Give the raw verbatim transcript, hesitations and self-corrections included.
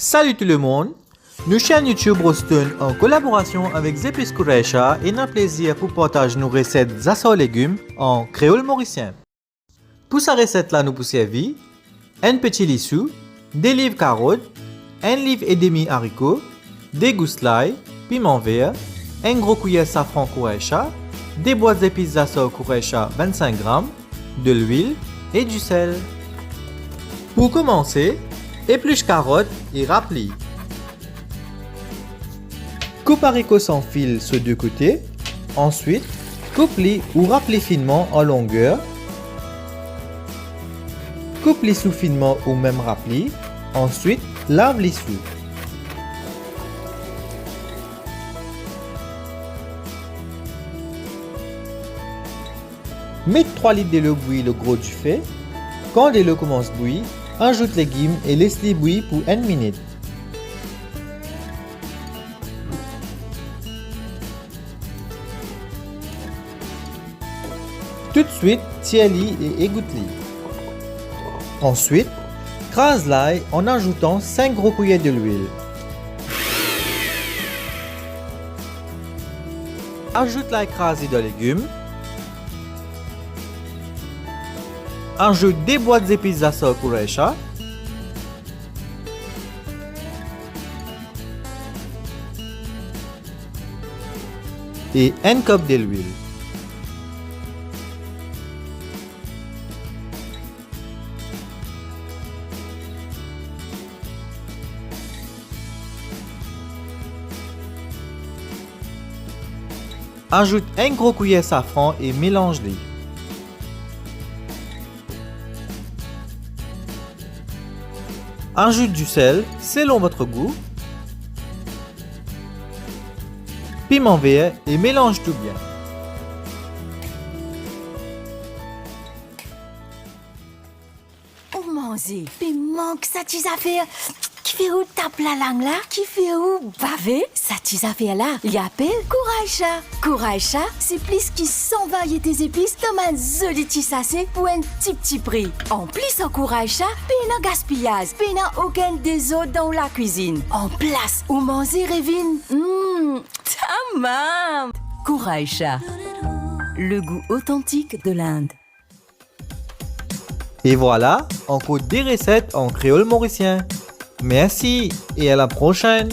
Salut tout le monde! Nou chaîne YouTube Rostone an kolaborasion avek Zepis Kouraysha ena plezir pou partaz nou reset zasar legim an kreol morisien. Pou sa reset la nou pou servi enn peti lisou, de liv karot, enn liv edemi ariko, de gous lay, piman ver, enn gro kouyer safran Kouraysha, de bwat zepis zasar Kouraysha vennsink gram, delwil e disel. Pou koumanse, eplis karot e rap li. Koup ariko san fil so de kote, answit koup li ou rap li finman an longer. Koup lisou finman ou mem rap li, answit lav lisou. Met trwa lit delo bwi lor gro dife. Kan delo koumans bwi, azout legim e les li bwi pou enn minit. Toutswit, tir li e egout li. Answit, kraz lay an azoutan sink gro kouyer delwil. Azout lay kraze dan legim. Azout de bwat zepis zasar Kouraysha. E enn kop delwil. Azout enn gro kouyer safran e melanz li. Azout disel selon votre goût. Piman ver e melanz tou bien. Ou manze, pe mank sa ti zafer ki fer ou tap lalang la, ki fer ou bave. Sa ti zafer la, li apel Kouraysha. Kouraysha, se plis ki san variete zepis dan bann zoli ti sase pou enn tipti pri. Anplis ar Kouraysha, pena gaspiyaz, pena okenn dezord dan ou lakwizinn. Anplas, ou manze revinn, mm, tamam! Kouraysha, le goût authentique de l'Inde. E vwala, ankor de reset an kreol morisien. Mersi e a la prosenn!